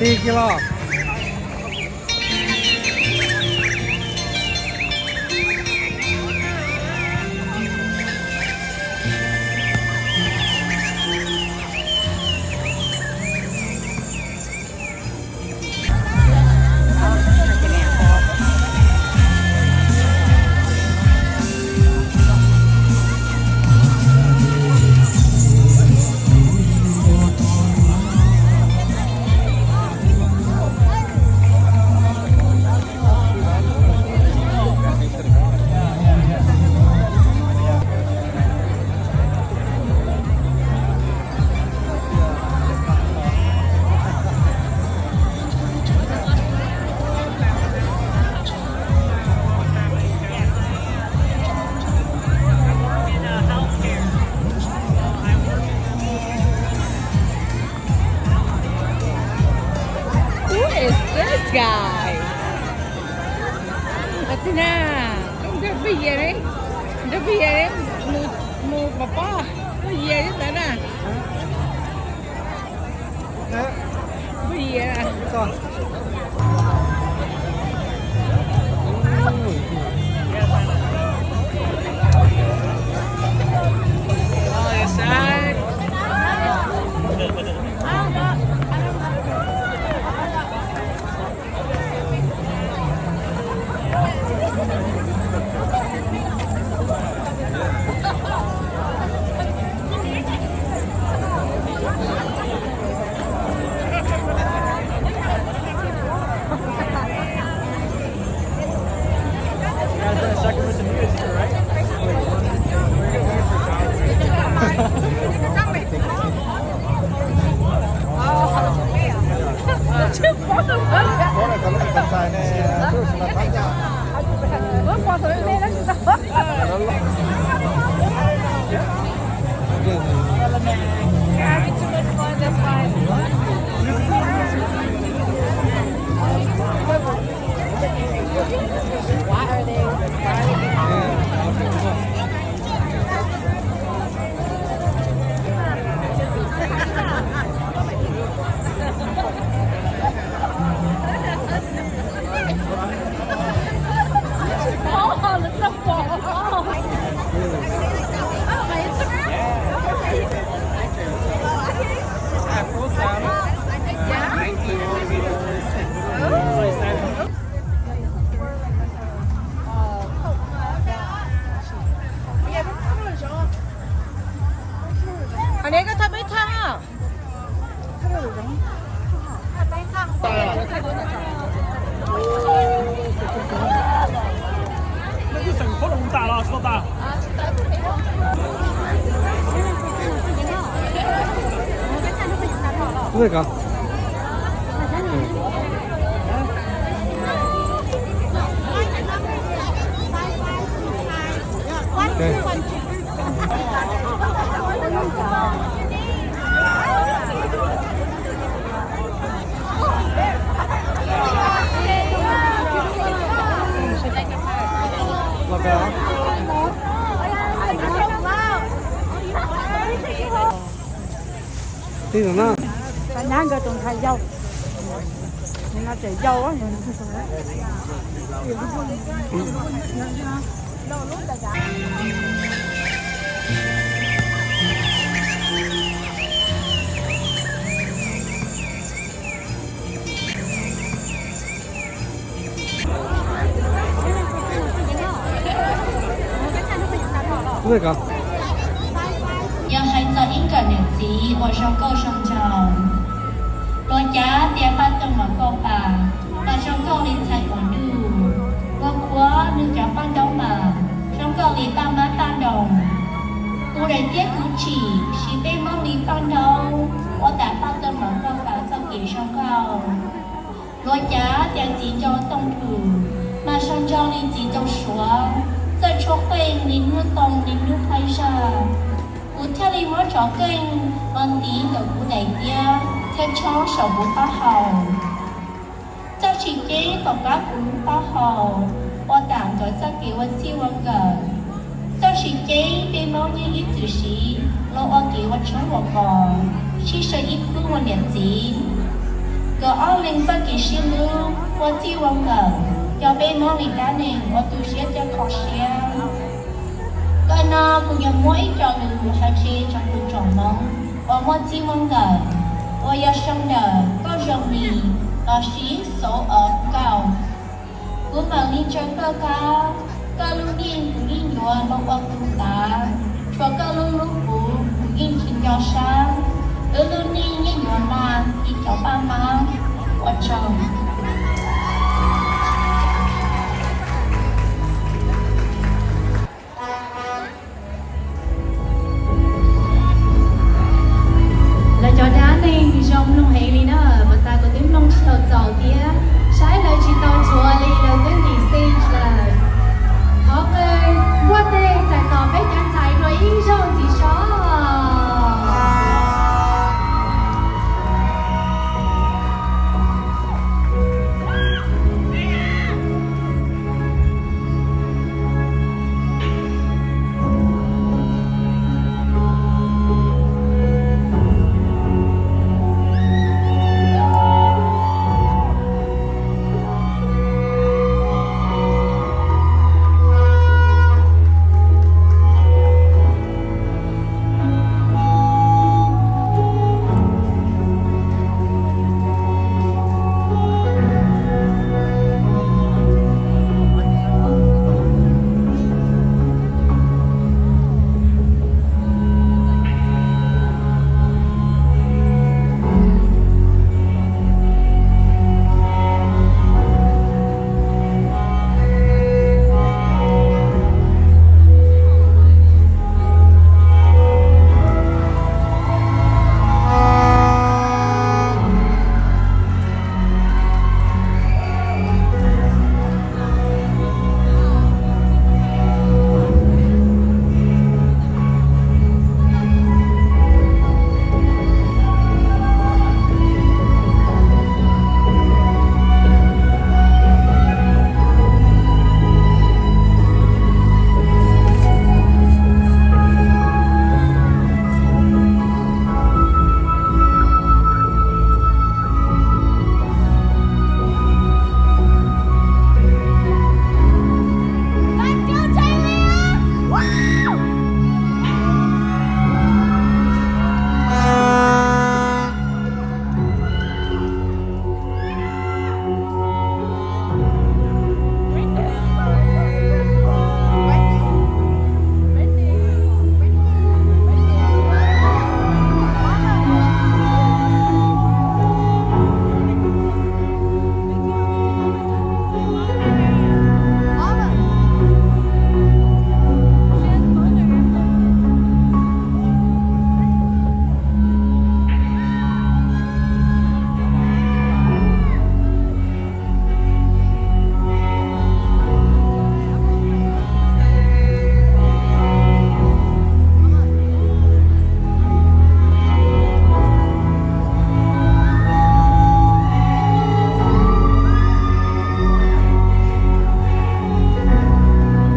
Tig kiag los. Who is this guy? Athena, nrog peb yam li, nrog peb yam li, mus, mus pov pob, peb yam li ntawd na. Peb yam. Hos ne koj thaj peb thaj. Tij no na. Nyab nkawd tus ntxhais yau. Nim no tseem yau. Yog hais txog ib nkawm niam txiv uas zoo nkauj zoo nraug, luag cav tias paj toog mas nkauj pas, mas zoo nkauj li ntxhais uas ntuj, ua qhuav nws cov paj ntaub mas zoo nkauj li paj mab paj nroos. Kuv daim tiab kuv tsim siv peb Hmoob li paj ntaub, ua tas paj toog mas nkauj pas txoj kev zoo nkauj. Luag cav tias txiv ncau tooj thum, mas zoo nraug li txiv ncau suav, txawj tshuab qeej li hnub tooj li hnub qaib zag. Kuv thiaj li muab tsov qeej los ntiv ntawm kuv daim tiab thiab tshob saum kuv taub hau. Txoj sim ceeb tom qab kuv lub taub hau, ua tas nkawd txoj kev ua txij ua nkawm. Txoj sim ceeb peb Hmoob yeej ib txwm siv los ua kev ua tshoob ua kos, sib sau ib khub ua niam txiv. Nkawd ob leeg txoj kev sib hlub, ua txij ua nkawm, coj peb Hmoob li dab neeg ua tu siab thiab kho siab. Kawm no kuv yuav muab ib co lus hais tseg rau tus tsoom Hmoob uas muaj txij muaj nkawm, uas yog sau ntawm koj zoo li lossis so of kau. Kuv mam li ntshaw koj kab, koj lub neej kuv yeej yuav los ua kuv tav, tshuav koj lub hlub kuv, kuv yeej tsis nco sab, wb lub neej yeej yuav nag li cov paj mab. Ua tsaug. Lawv cov dab neeg zoo mloog heev li na, puas tas kuv twb mloog tsis tau txaus thiab, saib lawv tsis tau tsuav li lawv twb ntim stage lawm. Thov qw npuaj teg txais tos peb cov ntxhais dua ib zaug ntxiv soj.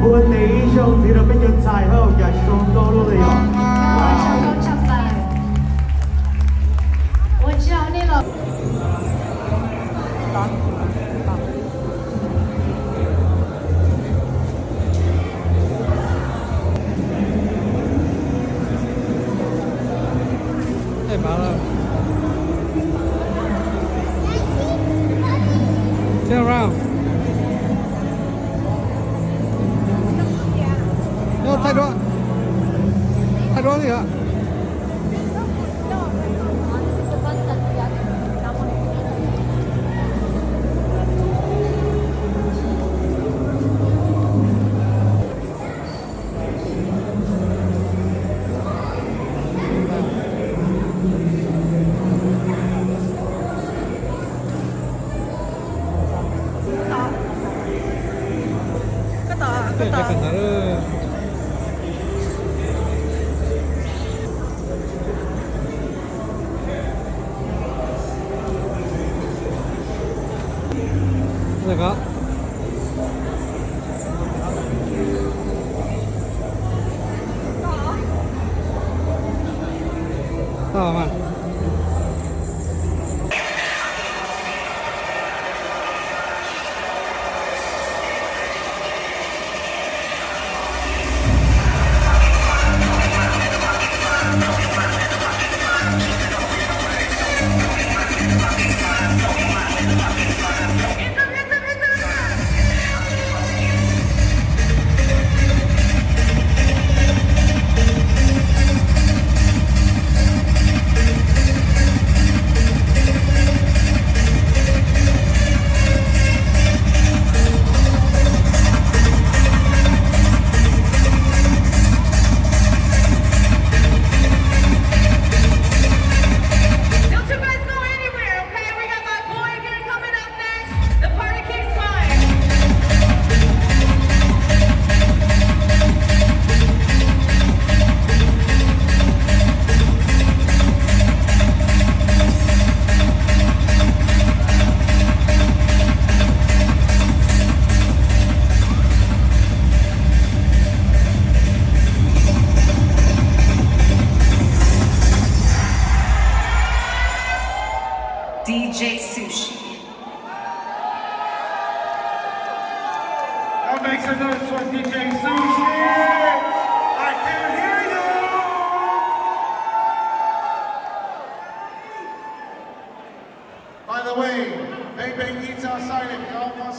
Ua tes ib zaug ntxiv rau peb cov ntxhais hauj, cas tsis tau nkauj luaj li yom. Ua tsaug nej los. Turn around. No, thay đồ. Thay đồ gì hả? Make some noise for D J Sushi. I can't hear you. By the way, Bang Bang Eats outside if y'all want